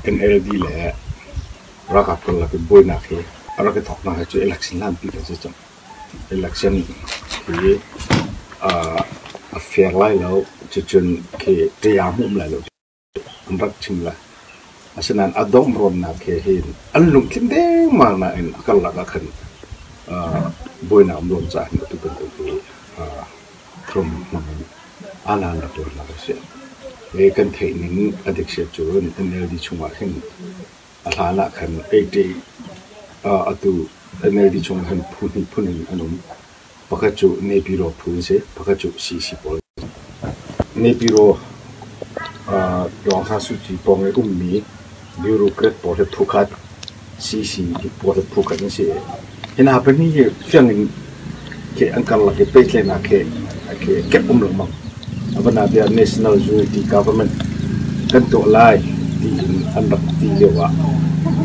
NLD le ralkap karlak i buainak hi a rak i thawknak hi cu election hlanpi kan si cang. Election hi a fair lai lo, cucun khi ṭia hmuh um lai lo an rak chim lai. Asinain a dongh rawnnak he hin an lungthin dengmang nain a karlak ah khan buainak um ruang caah hin atu bantuk hi thrum hmang in alan rak tuarnak a si. Hi kan theih ning a dik si ahcun NLD chungah hin a hlan ah khan atu NLD chungah hin phu hnih phun in an um. Pakhat cu Nepiro phu an si, pakhat cu CC pawl an si. Nepiro Aung San Suu Kyi pawng i ummi bureaucrat pawl hi phukhat, CC pawl hi phukhat an si. Hi hna pahnih hi fiang in khi an karlak i pehtlaihnak hi khi kep um lengmang. A van ah National Unity Government kan tuah lai tiin an rak ti lio ah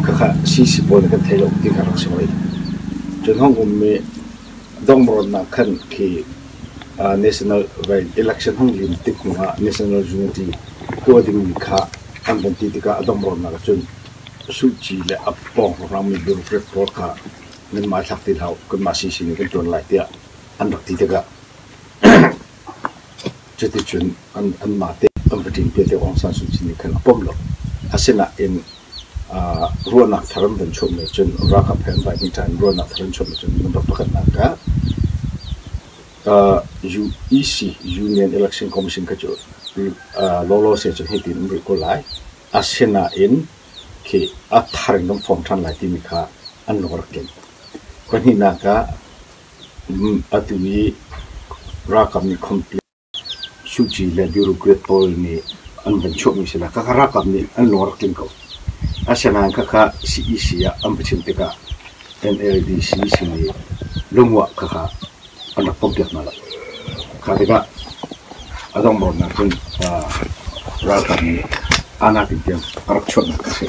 khakha CC pawl nih kan thei lo ti kha rak si hoi. Cun hong ummi Dongmarawnnak khan khi national election hung lim tik hnu ah national unity tuah dingmi kha an van ti tikah a dongmarawnnak ahcun Suu Kyi le a pawng rammi bureaucrat pawl kha nanmah thlak ti hlah u, kanmah CC nih kan ṭuan lai tiah an rak ti tikah cuticun anmah te an va ṭin piak Aung San Suu Kyi nih khan a pom lo. Asinain ruahnak thar an van chuahmi cun ralkap he an vai hnih ṭhan ruahnak thar an chuahmi cun number pakhatnak ah UEC Union Election Commission kha cu lawlawse cu hitin um rih ko lai. Asinain khi a thar in kan form ṭhan lai timi kha an lung a rak tling. Pahnihnak ah atu i ralkap nih complaint Suu Kyi le bureaucrat pawl nih an van chuahmi si lai. Khakha ralkap nih an lung a rak tling ko. Asinain khakha CEC ah an va chim tikah NLD CEC nih lungwah khakha an rak pompiak hna lo. Kha tikah a donghmawtnak cun ralkap nih aa ting tiang a rak chuahnak a si.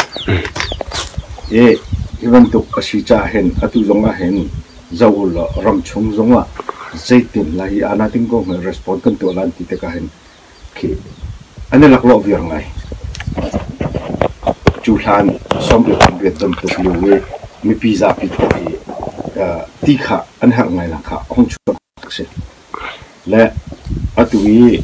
Hi hi bantuk a si caah hin atu zong ah hin zoh u law ramchung zong ah zeitin lai hi aa ting ko hnga response kan tuah lan ti tikah hin khi an i laklawh viar ngai. Cu hlan 18 bantuk lio i mipi zapi thawh i ti kha an herh ngai nak kha a hung chuak a si. Le atu i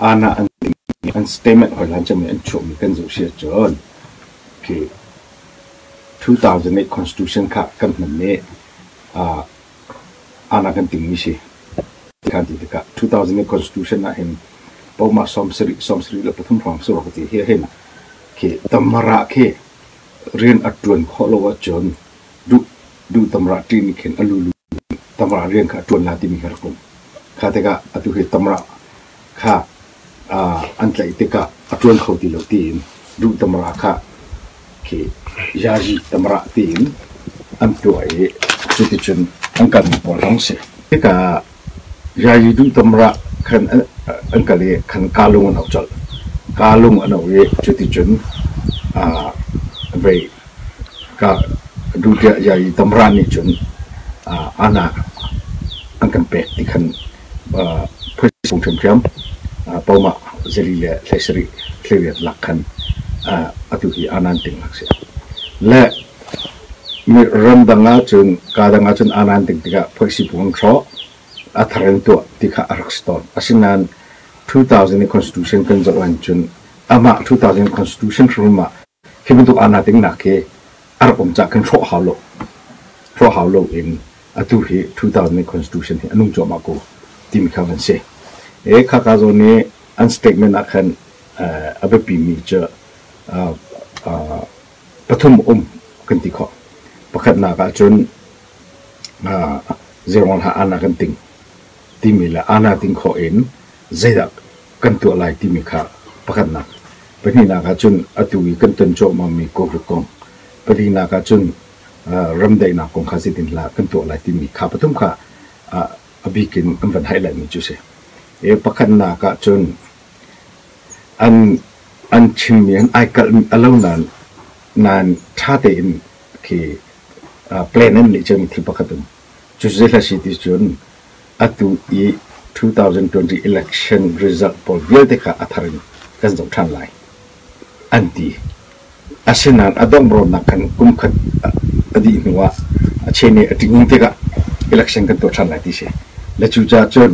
Aana an timi an statement hoi cemmi an chuahmi kan zoh si ahcun khi 2008 Constitution kha kan hman i aana kan tingmi si. Kan ti tikah 2008 Constitution ahhin pohmah 70, 73 hrawng si rua ka ti. Hi ahhin khi tamara khi rian a ṭuan khawh lo ahcun duh duh tamra ṭi nih khin a lulu tamra rian kha a ṭuan la timi kha rak um. Kha tikah atu hi tamra kha an tlaih tikah a ṭuan kho ti lo tiin duh tamra kha khi yazi tamra tiin an tuah i cuticun an kalmi pawl zong si. Tikah yazi duh tamra khan an kal i khan kalung an auh colh. Kalung an auh i cuticun vei Ka duhtiah i tamra nih cun ana an kan pek ti khan phuaisung ṭhiamṭhiam pomah zali le 17 18 lak khan atu hi ana an ting nak si. Le ramdang ahcun kaa dang ahcun ana an ting tikah phuaisi bu an hrawh, a thar in tuah ti kha a rak si tawn. Asinain 2000 i Constitution kan zoh ahcun amah 2000 Constitution hrim ah Hi bantuk aa natingnak hi a rak um caah khin hrawh hau lo. Hrawh hau lo in atu hi 2008 Constitution hi a nung cuahmah ko timi kha van si. E khaka zawn i an statement ah khan a biapimi cu pathum um kan ti khawh. Pakhatnak ahcun zeiruang hlah ana kan ting timi le ana ting khawh in zeidah kan tuah lai timi kha pakhatnak. Pahnihnak ahcun atu i kan ton cuahmahmi COVID kong. Palinak ahcun ramdaihnak kong kha zeitin hlah kan tuah lai timi kha pathum kha a bik in an van highlight mi cu si. E pakhatnak ahcun an an chimmi an ai kalh a lo nain nain ṭha tein khi plan an neih ciami thil pakhat um. Cu zei hla si ti cun atu i 2020 election result pawl vialte kha a thar in kan zoh ṭhan lai an ti. Asinain a donghrawnnak khan kum khat a dih hnu ah a chene a ṭing tikah election kan tuah ṭhan lai ti si. Le cucaah cun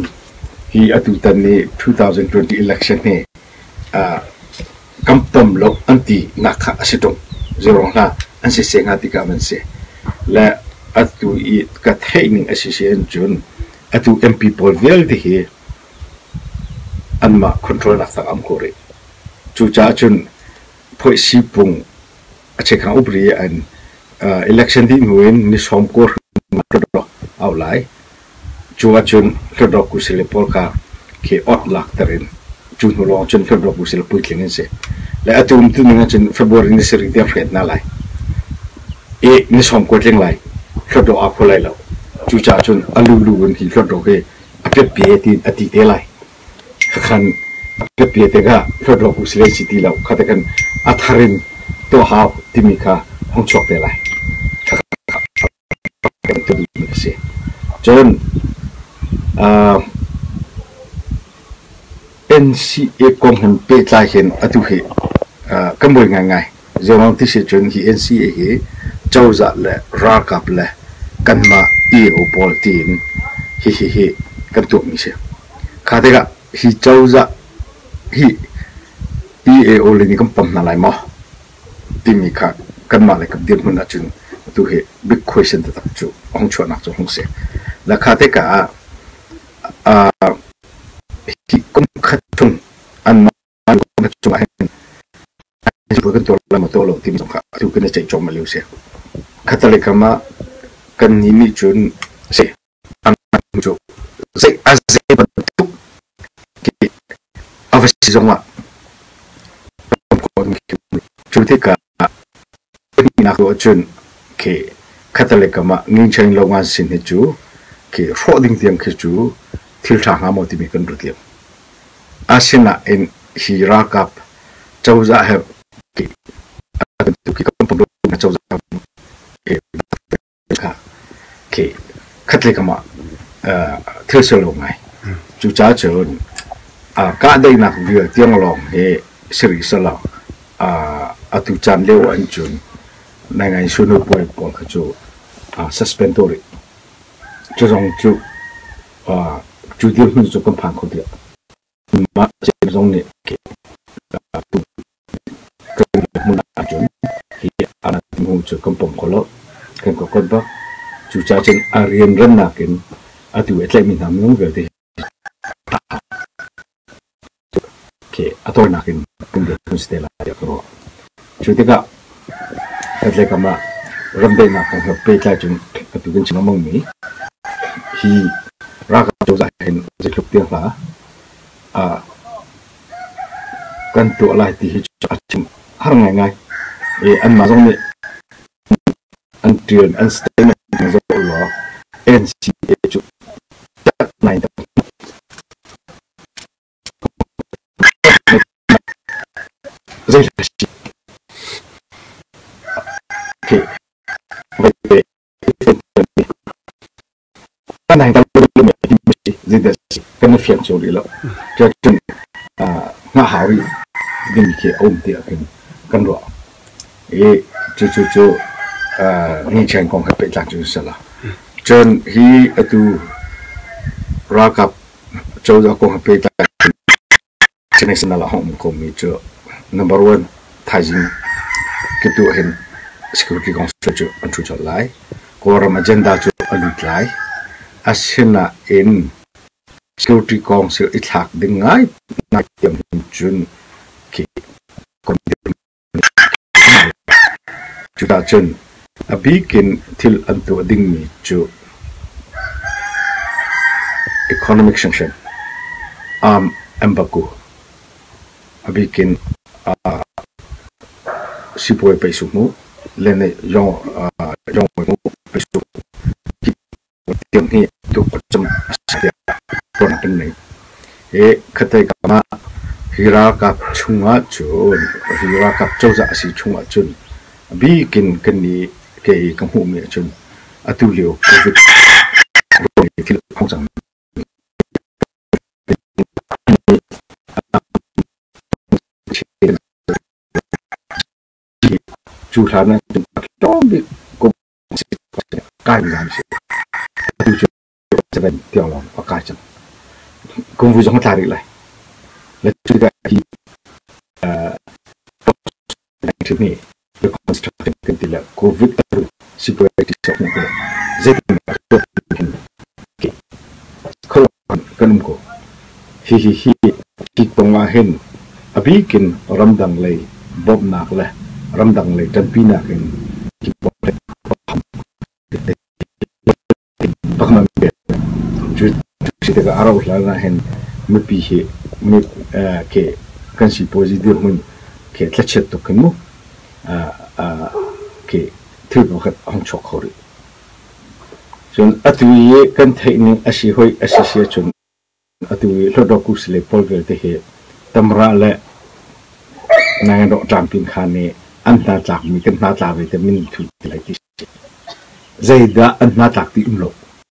hi atutan ni 2020 election hi kan pom lo an ti nak kha a si ṭung. Zeiruang hlah an si se hnga ti ka van si. Le atu i ka theih ning a si si cun atu MP pawl vialte hi anmah control nak tak am ko rih. Cucaah cun phoihsi pung a chekhang upri an election dih hnu in ni sawm kua au lai. Cu ahcun Hluttaw kusile pawl kha khi ot lakter in cu hnu lawng cun Hluttaw kusile puitling an si. Le atu um tu ning ahcun February ni sarih tiang hret hna lai. I ni sawm kua tling lai. Hluttaw aa kho lai lo. Cucaah cun a lulu in hi Hluttaw hi a piatpie tiin a ti te lai. Khakhan a piatpie tikah Hluttaw kusile si ti lo. Kha te khan a thar in tuah hau timi kha hong chuak te lai. Kan tuahmi a si. Cun NCA kong hin pehtlai hin atu hi kan buai ngaingai. Zeiruang ti si cun hi NCA hi cozah le ralkap le kanmah EAO pawl tiin hihi hi kan tuahmi si. Kha tikah hi cozah hi EAO le nih kan pom hna lai maw? Timi kha kanmah le kan dirhmun ahcun atu hi big question taktak cu a hung chuahnak cu hung si. La kha tikah ah hi kum khat chung anmah kum khat chung ah hin kan tuah lai maw tuah lo timi zong kha atu kan i ceih cuahmah lio si. Khatalei kam ah kan nih nih cun si cu zei a zei bantuk khi a va si zongah cu tikah nak ahcun khi khatalei kam ah ngingcheng lo ngan sin hi cu khi hrawh ding tiang khi cu thil ṭha hnga maw timi kan ruat lio. Asinain hi ralkap cozah he khi bantuk hi kan cozah kha khi khatlei kam ah thil si lo ngai. Cucaah cun kahdaihnak vial tiang lawng hi si rih selaw atu caan lio ahhin cun naingai sunu puai pawl kha cu suspend tuah rih. Cu zong cu cu dirhmun cu kan phan kho tiah mah zong nih kan hmun ahcun hi hmu cu kan pom kho lo, kan kokot bak. Cucaah cun a rianrannak in atu a tlaihmi hna minung vialte hi a tawinak in kan dirhmun si te lai tiah ka ruah. Cu tikah khatlei kam ah ramdaihnak kong he pehtlai cun atu kan chim lengmangmi hi ralkap cozah hin zeitluk tiang hla kan tuah lai ti hi cu a chim har ngaingai. I anmah zong nih an ṭial an statement zoh law NCA cu ṭanh ngai zei si. Okay. Kan i fiang cio rih lo. Cun hngah hau rih ding khi a um tiah khin kan ruah. I cucu cu ngeichian kong he pehtlai cu si lo. Cun hi atu ralkap cozah kong he pehtlai National a hong komi cu number one thaizing kitu hin Security Council cu an ṭhu colh lai. Kawlram agenda cu a lut lai. Asinain Security Council i thlak ding ngai ngai tiang hin cun khi Cudah cun a bik in thil an tuah dingmi cu economic sanction, arm embargo, a bik in sipuai peisuk mu le peisuk tiang hi tu cam tiah ruahnak kan nei. Hi khatte kam ah hi ralkap chungah cun hi ralkap cozah a si chungah cun a bikin kan nih kei ka hmuhmi ahcun atu lio COVID thil hong cang. Cu hlan ah cun a tlawm bik kum kai zan si. Atu cu 7 tiang lawng a kai cang. Kumvui zong a tla rih lai. Le cu tikah hi hi reconstruction kan ti le COVID a ru security sok na ko zeitin kan um ko. Hihi hi hi kong ah hin a bik in ramdang lei bawmhnak le ramdang lei ṭanpinak in Cu si tikah a rauh hlan ah hin mipi hi khi kan sipuazi dirhmun khi thlachiat tuk khin mu khi thil pakhat a hung chuak kho rih. Cun atu i kan theih ning a si hoi a si si ahcun atu i Hlawtdaw kusile pawl vialte hi Tamra le Nanganrawh ṭampin kha nih an hna tlakmi kan hna tla ve te min thu ti lai ti si. Zeidah an hna tlak ti um lo.